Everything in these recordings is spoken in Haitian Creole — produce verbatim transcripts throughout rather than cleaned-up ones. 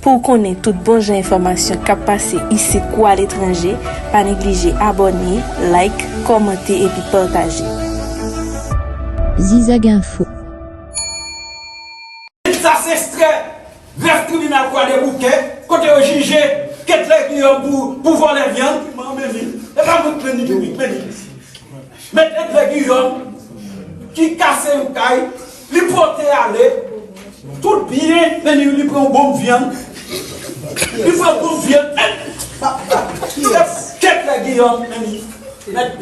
Pou w konnen tout bon jan enfòmasyon k ap pase isit kou aletranje, pa neglije abòne, like, kòmante epi pataje. Zizag Enfo. Sa se ekstrè grèf tribinal Kwadèboukè, kote yo jije Ketlè Guillaume pou, pou vòlè vyann. Manman li, e pa mwen k plenn li piblik, men li. Mèt Edlè Guillaume, ki kase yon kay, li pote ale, tout byen, men li, li pran yon bonm vyann. Li pran bonm vyann. Kèt lè Guillaume, men li. Mèt.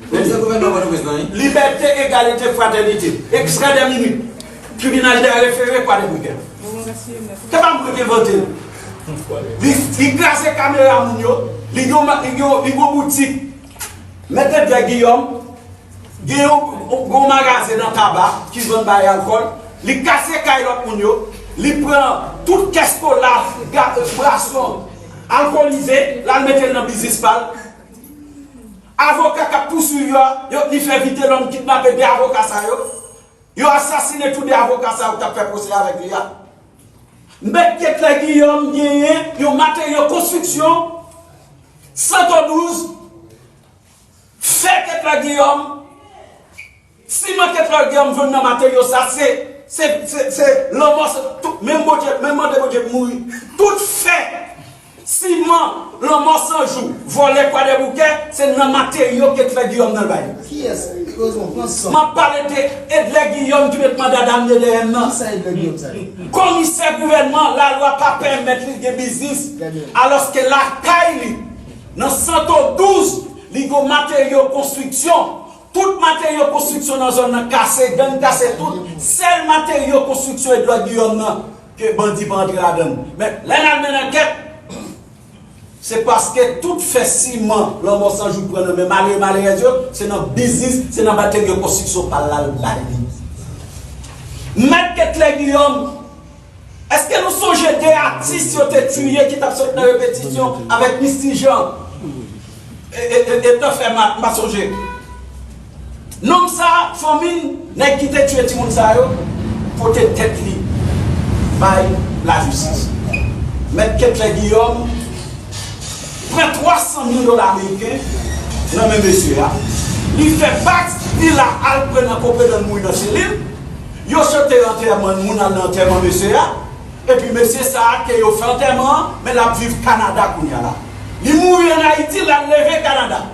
Komisè gouvènman Pòtoprens lan, wi. Libète, egalite, fratènite. Ekstrè de minit. Tribinal de refere Kwadèboukè. Se pa mwen ki envante l. Li, li kraze kamera moun yo, li gen, li gen, li gen boutik. Mèt Edlè Guillaume, gen yon, yon, yon magazen nan Taba ki vann bagay alkòl, li kase kay lòt moun yo, li pran tout kès kola, ga-, bwason alkolize, l al mete l nan biznis pa l. Avoka k ap pouswiv yo a, yo, li fè Vitelhomme kidnape de avoka sa yo. Yo asasinen tou de avoka sa yo k t ap fè pwosè avèk li a. Mèt Ketlè Guillaume genyen yon materyo konstriksyon Santo douz, fè Ketlè Guillaume, siman Ketlè Guillaume jwenn nan materyo sa, se, se, se, se lanmò, se tout, menm Bondye, menm mande Bondye pou mouri. Tout fè siman, lanmò san jou, vòlè Kwadèboukè, se nan materyo Ketlè Guillaume nan l bay. Kiyès? Erezman, pran san. M ap pale de Edlè Guillaume ki met manda damne dèyè m nan. Kisa Edlè Guillaume sa ye? Komisè gouvènman, lalwa pa pèmèt li gen biznis, alòske lakay li, nan Santo douz, li gen materyo konstriksyon. Tout materyo konstriksyon nan zòn nan kase, gang kase tout. Sèl materyo konstriksyon Edlè Guillaume nan ke bandi pa antre ladan l. Men, lè n al mennen ankèt, se paske tout fè siman Lanmò San Jou pran nan men malere, malerèz yo, se nan biznis, se nan materyo konstriksyon pa l la l bay li. Mèt Ketlè Guillaume, èske nou sonje de atis yo te tiye ki t ap sot nan repetisyon avèk Misty Jean e, e, e, e Tòfè Mat, m pa sonje. Nonm sa, fanmi l, nèg ki te tiye timoun sa yo, pote tèt li bay lajistis. Mèt Ketlè Guillaume pran twa san mil dola ameriken nan men mesye a. Li fè bak, li la al pran nan konpedòl mouri nan selil. Yo sot antèman, moun al nan antèman mesye a. Epi mesye sa a ke yo fè antèman an, men l ap viv Kanada kounye a la. Li mouri ann Ayiti, l al leve Kanada.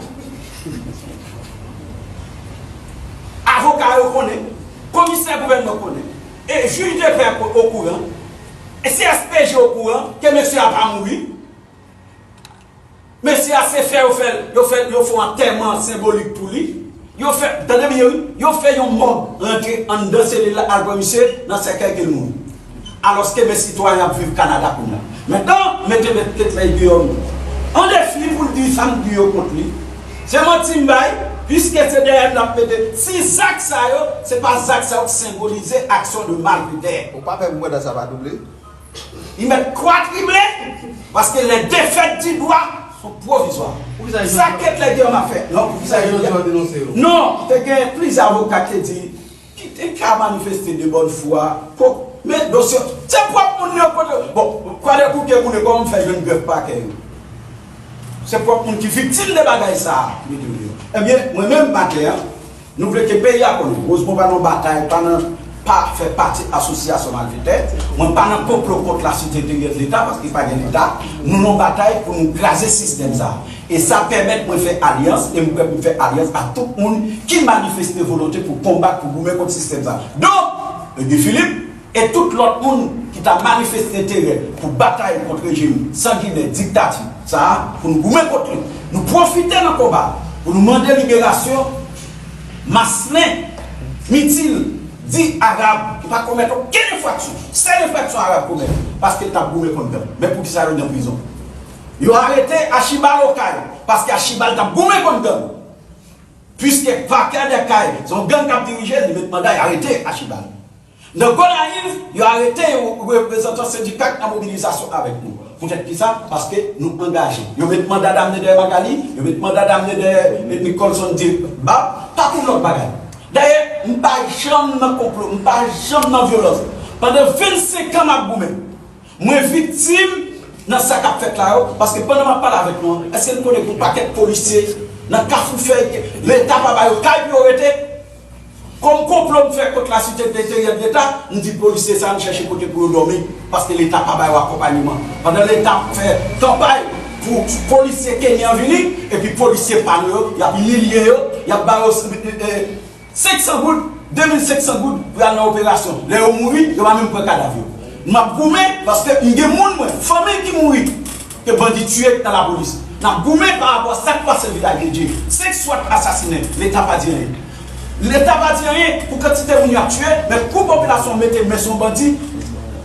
Avoka yo konnen, komisè gouvènman konnen, e jij de pè okouran, e C S P J okouran ke mesye a pa mouri. Mesye a se fè yo fè l, yo fè, yo fè yon antèman senbolik pou li. Yo fè, tande byen wi, yo fè yon mòg rantre anndan selil la al pran misye nan sèkèy ke l mouri. Alòske men sitwayen ap viv Kanada kounye a. Mentnan, mete Mèt Ketlè Guillaume an defi pou l di sa m di yo kont li. Se manti m bay, piske se dèyè m l ap mete. Si zak sa yo, se pa zak sa yo k senbolize aksyon de malfetè. Ou pa pè pou manda sa pa double? Li mèt kwatriple, paske les défaites du droit sont provisoires. Sa Ketlè Guillaume ap fè. Non, poukisa yo denonse yo? Non, te gen plizyè avoka ki te di, ki te ka manifeste de bonne foi. Men dosye, se pwòp moun yo pote. Bon, Kwadèboukè moun yo, kòman m fè jwenn grèf pakè yo? Se pwòp moun ki viktim de bagay sa a ki mete yo deyò. Ebyen, mwen menm, maten an, nou vle ke peyi a konnen. Rozman pa nan batay, pa nan, pa fè pati asosyasyon malfetè. Mwen pa nan konplo kont la site de Leta, paske pa gen Leta. Nou nan batay pou nou kraze sistèm sa a. E sa pèmèt mwen fè alyans, e m prè pou m fè alyans ak tout moun ki manifeste volonte pou konbat, pou goumen kont sistèm sa a. Donk, Guy Philippe e tout lòt moun ki ta manifeste enterè pou batay kont rejim sanginè, diktati sa a, pou nou goumen kont li. Nou pwofite nan konba pou nou mande liberasyon Maslin Mitil, di Arab, ki pa komèt okenn enfraksyon. Sèl enfraksyon Arab komèt, paske l t ap goumen kont gang. Men poukisa yo nan prizon? Yo arete Achibal Okay, paske Achibal t ap goumen kont gang. Piske Pakè Dèkay, se yon gang k ap dirije l, li met manda, y arete Achibal. Nan Gonayiv, yo arete yon reprezantan sendika k nan mobilizasyon avèk nou. Poutèt kisa? Paske nou angaje. Yo met manda damne dèyè Magali, yo met manda damne dèyè Nicholson Dibab, tankou lòt bagay. Dayè, m pa janm nan konplo, m pa janm nan vyolans. Pandan vennsenk an m ap goumen. Mwen viktim nan sa k ap fèt la yo, paske pandan m ap pale avèk nou an, èske n konnen gen yon pakèt polisye nan Kafou Fèy ke Leta pa ba yo kay pou yo rete? Kòm konplo m fè kont la site de teriyè de Leta, m di polisye sa yo chèche kote pou yo dòmi, paske Leta pa ba yo akonpanyeman. Pandan Leta ap fè kanpay pou polisye kenyan vini, epi polisye pa nou yo, y ap imilye yo, y ap ba yo, eh, senk san goud, de mil senk san goud pou y al nan operasyon. Lè yo mouri, yo pa menm pran kadav yo. M ap goumen paske m gen moun mwen, fanmi ki mouri, ke bandi tiye nan lapolis. N ap goumen pa rapò a sa k pase Vilaj de Dye. Senk swat asasinen, Leta pa di anyen. Leta pa di anyen pou kantite moun y ap tiye, men kou popilasyon mete men sou yon bandi,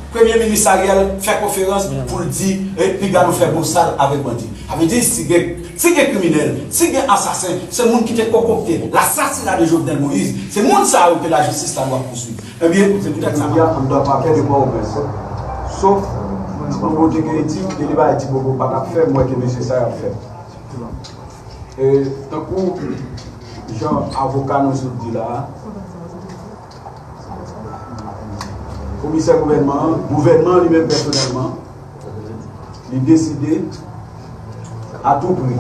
Premye Minis Ariel fè konferans pou l di, eh, piga nou fè bosal avèk bandi. Sa vle di, si gen, si gen kriminèl, si gen asasen, se moun ki te konkokte lasasina de Jovenel Moïse, se moun sa yo ke lajistis la dwa pouswiv. Ebyen, se poutèt sa. Jodi a, anndan pakè de Pòtoprens, sof ti bobo te gen etik, e li bay ti bobo pa t ap fè, m wè ke mesye sa y ap fè. E, tankou jan avoka nou sot di la a, komisè gouvènman an, gouvènman an li menm pèsonèlman, li deside a tou pri,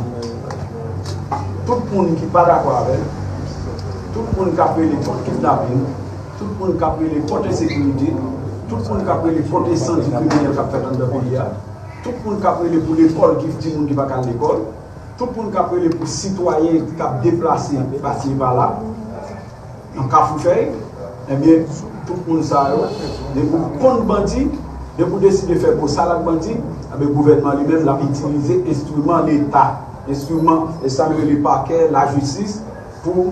tout moun ki pa dakò avè l, tout moun k ap rele kont kidnapin, tout moun k ap rele kont ensekirite, tout moun k ap rele kont ensandi kriminèl k ap fèt anndan peyi a, tout moun k ap rele pou lekòl ki timoun ki pa ka al lekòl, tout moun k ap rele pou sitwayen k ap deplase pase pa la, nan Kafou Fèy, ebyen, tout moun sa yo, depi w konn bandi, depi w deside fè bosal ak bandi, ebyen, gouvènman li menm, l ap itilize enstriman Leta, enstriman, e sa n rele pakè, lajistis, pou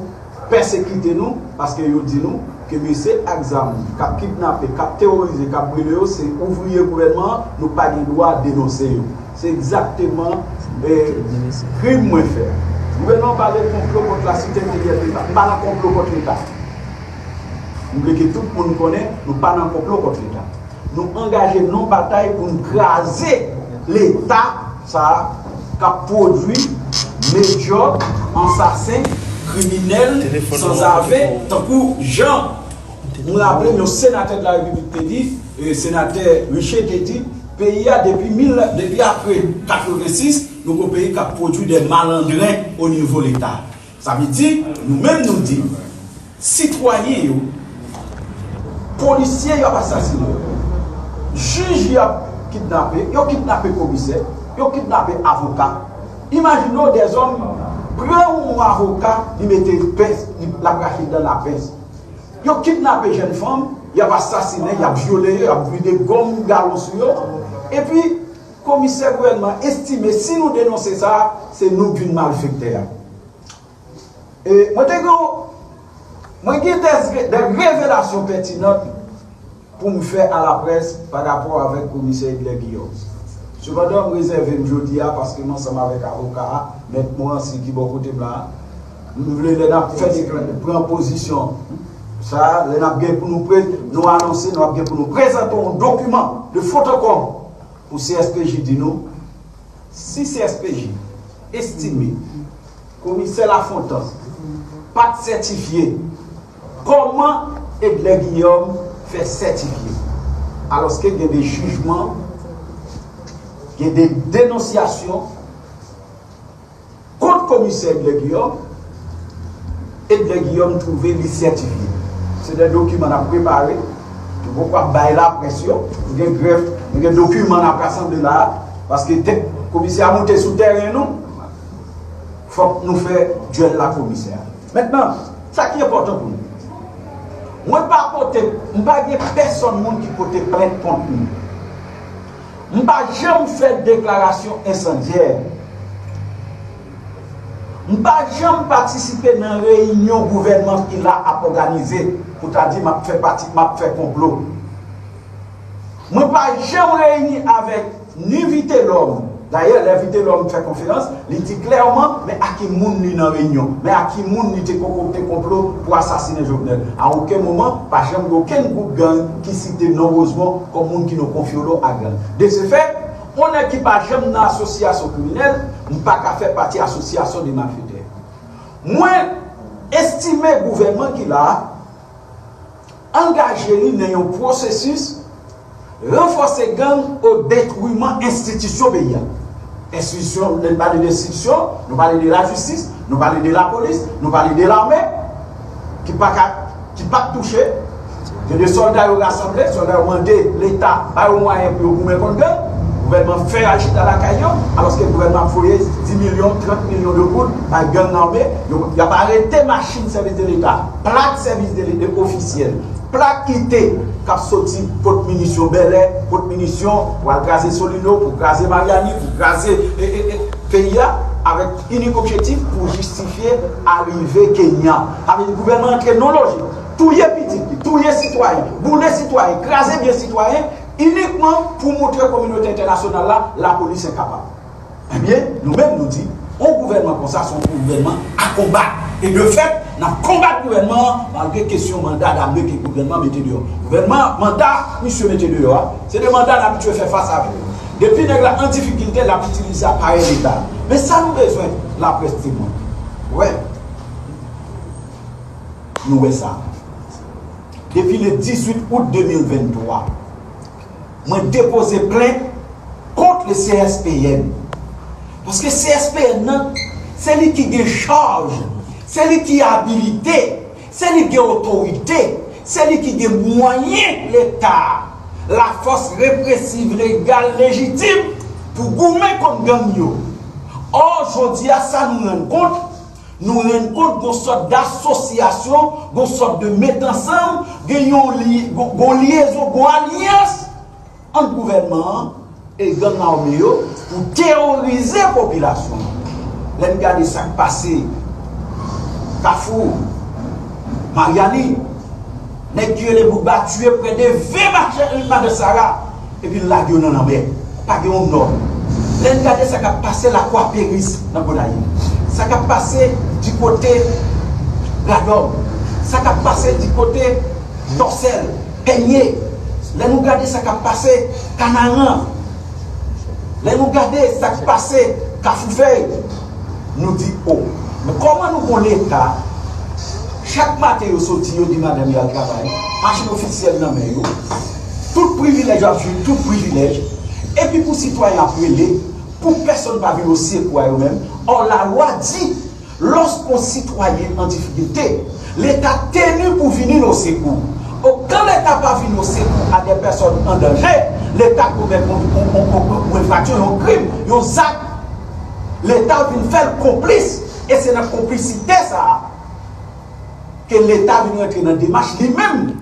pèsekite nou, paske yo di nou ke mesye ak zam k ap kidnape, k ap teworize, k ap brile yo, se ouvriye gouvènman an, nou pa gen dwa denonse yo. Se egzakteman, eh, krim mwen fè. Gouvènman pale konplo kont la site enteryè de Leta. M pa nan konplo kont Leta. M vle ke tout moun konnen, nou pa nan konplo kont Leta. Nou angaje nan batay pou n kraze Leta sa a k ap pwodui medyòk, ansasen, kriminèl, sanzave, tankou jan m raple m yon senatè de la Repiblik te di, e, senatè Riché te di, peyi a depi mil, depi apre katrevensis, nou gon peyi k ap pwodui de malandren o nivo Leta. Sa vle di, nou menm nou di, sitwayen yo, polisye y ap asasinen, jij y ap kidnape, yo kidnape komisè, yo kidnape avoka. Imajine w, dèzòm pran yon avoka, li mete pens, li, l ap rache dan lapens. Yo kidnape jèn fanm, y ap asasinen, y ap vyole yo, y ap vide gòm galon sou yo. Epi, komisè gouvènman estime si nou denonse sa, se nou k vin malfektè a. E mwen te gen, mwen gen des, des revelasyon pètinan pou m fè a laprès pa rapò avèk komisè Edler Guillaume. Sepandan, m rezève m jodi a paske m ansanm avèk avoka a, mèt Morancy ki bò kote m la a, m vle lè n ap fè dekla-, pran pozisyon sa a, lè n ap gen pou nou pre-, nou anonse, nou ap gen pou nou prezante yon dokiman de fotokòb pou C S P J di nou, si C S P J estime komisè Lafontant pa t sètifye, kòman Edler Guillaume fè sètifye? Alòske gen de jijman, gen de denonsyasyon kont komisè Edler Guillaume, Edler Guillaume twouve li sètifye. Se de dokiman n ap prepare, nou poko ap bay laprès yo. Nou gen grèf, nou gen dokiman n ap rasanble la a, paske te, komisè a monte sou tèren nou, fòk nou fè dyèl la komisè a. Mentnan, sa ki enpòtan pou nou, mwen pa pote, m pa gen pèsòn moun ki pote plent kont mwen. M pa janm fè deklarasyon ensandyè. M pa janm patisipe nan reyinyon gouvènman ki la ap òganize pou ta di m ap fè pati, m ap fè konplo. Mwen pa janm reyini avèk ni Vitelhomme. Dayè, lè Vitelhomme fè konferans, li di klèman men a ki moun li nan reyinyon, men a ki moun li te konkokte konplo pou asasinen Jovenel. A okenn moman, pa janm gen okenn gwoup gang ki site non Rosemond kòm moun ki nan konfyolo a gang. De ce fait, yon nèg ki pa janm nan asosyasyon kriminèl, m pa ka fè pati asosyasyon de malfetè. Mwen estime gouvènman ki la a angaje li nan yon pwosesis Ranfòse gang o detwiman enstitisyon peyi a. Enstitisyon, lè n pale de enstitisyon, nou pale de lajistis, nou pale de lapolis, nou pale de lame, ki pa ka, ki p ap touche. Gen de sòlda yo rasanble, sòlda yo mande Leta ba yo mwayen pou yo goumen kont gang. Gouvènman fè al chita lakay yo, alòske gouvènman ap voye dis milyon, trant milyon de goud bay gang ame. Yo, y ap arete machin sèvis de Leta, plak sèvis de Leta ofisyèl, plak ite k ap soti pot minisyon Bèlè, pot minisyon pou al kraze Solino, pou kraze Maryani, pou kraze e, e, e, peyi a, avèk inik objektif pou jistifye arive Kenya. Sa vle di gouvènman antre nan lojik touye pitit li, touye sitwayen, boule sitwayen, kraze byen sitwayen, inikman pou montre kominote entènasyonal la, lapolis enkapab. Ebyen, nou menm nou di, yon gouvènman konsa se yon gouvènman a konbat. E de fèt, n ap konbat gouvènman an, malgre kesyon manda damne ke gouvènman mete deyò. Gouvènman, manda misye mete deyò a, se de manda n abitye fè fas avè yo. Depi nèg la an difikilte, l ap itilize aparèy Leta. Men sa nou bezwen, laprès temwen. Wè, nou wè sa. Depi le dizuit out de mil venntwa, mwen depoze plent kont le C S P N. Paske C S P N nan, se li ki gen chaj, se li ki abilite, se li ki gen otorite, se li ki gen mwayen Leta a, lafòs represiv, legal, lejitim pou goumen kont gang yo. Ò, jodi a, sa nou rann kont, nou rann kont gon sòt d'asosyasyon, gon sòt de met ansanm, gen yon li, gon, gon lyezon, gon alyans ant gouvènman an e gang ame yo pou teworize popilasyon an. Lè n gade sa k pase Kafou Maryani, nèg ki rele Bougba tiye prè de ven mache, madan Sara, epi l lage yo nan lanmè. Pa gen yon nòm. Lè n gade sa k ap pase Lakwa Peris nan Gonayiv, sa k ap pase di kote Gadòm, sa k ap pase di kote Tòsèl, Pènye, lè nou gade sa k ap pase Kanaran, lè nou gade sa k pase Kafou Fèy, nou di, o, men kòman nou gon Leta, chak maten yo soti, yo di madanm yo al travay, machin ofisyèl nan men yo, tout privilèj yo ap jwi, tout privilèj, epi pou sitwayen ap rele, pou pèsonn pa vin o sekou a yo menm. Ò, lalwa di, lòske yon sitwayen an difikilte, Leta teni pou vini o sekou. Ò, kan Leta pa vini o sekou a de pèsonn an danje, Leta komèt yon, yon, yon, yon, yon enfraksyon, yon krim, yon zak. Leta vin fè l konplis, e se nan konplisite sa a ke Leta vin rantre nan demach li menm.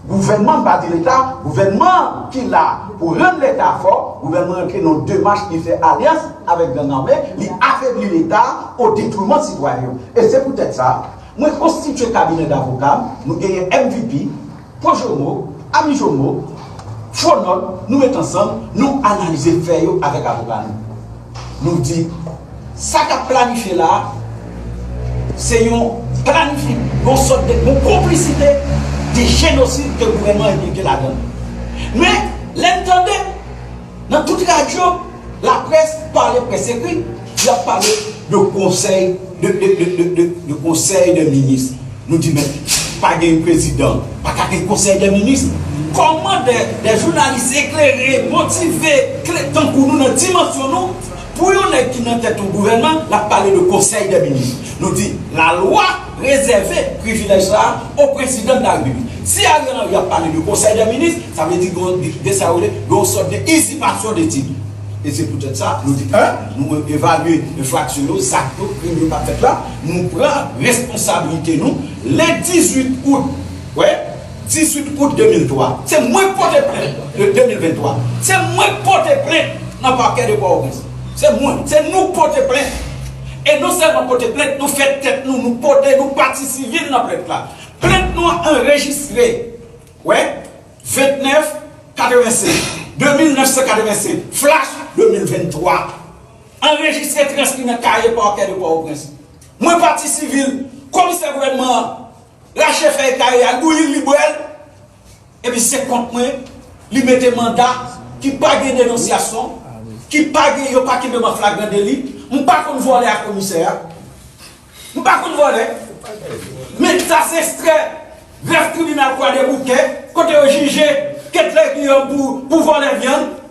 Gouvènman, m pa di Leta, gouvènman ki la pou rann Leta fò, gouvènman rantre nan demach li fè alyans avèk gang ame, li afebli Leta o detwiman sitwayen yo. E se poutèt sa, mwen konstitye kabinè davoka m, nou genyen M V P, Pwojomo, Amijomo, Fonòt, nou met ansanm, nou analize fè yo avèk avoka nou. Nou di, sa k ap planifye la a, se yon planifi, yon sòt de, yon konplisite de jenosid ke gouvènman enplike ladan l. Men, lè n tande, nan tout radyo, laprès pale, près ekri, y ap pale de konsèy, de, de, de, de, de, de konsèy de minis. Nou di, men, pa gen prezidan, pa ka gen konsèy de minis. Kòman de, de jounalis eklere, motive, kle, tankou nou nan dimansyon nou, pou yon nèg ki nan tèt yon gouvènman, l ap pale de konsèy de minis? Nou di, lalwa rezève privilèj sa a o prezidan de la repiblik. Si Ariel Henry ap pale de konsèy de minis, sa vle di gen, gen sa yo rele, gen yon sòt de izipasyon de tit. E se poutèt sa, nou di, en, nou evalye enfraksyon yo, zak yo, krim yo k ap fèt la, nou pran responsablite nou. Le dizuit out, wè, dizuit out de mil twa, se mwen k pote plent, de, de mil venntwa, se mwen k pote plent nan pakè de Pòtoprens. Se mwen, se nou k pote plent. E non sèlman pote plent, nou fè tèt nou, nou pote, nou pati sivil nan plent la. Plent nou an anrejistre, wè, vennèf katrevensenk, de mil nèf san katrevensenk, flash de mil venntwa. Anrejistre, transkri nan kaye pakè de Pòtoprens. Mwen pati sivil, komisè gouvènman an, rache fèy kaye a, bouyi l, li bwè l. Epi se kont mwen, li mete manda ki pa gen denonsyasyon, ki pa gen, yo pa kenbe m an flagran deli. M pa konn vòlè a komisè a. M pa konn vòlè. Men sa se ekstrè grèf tribinal Kwadèboukè, kote yo jije Kèt legliz pou, pou vòlè vyann.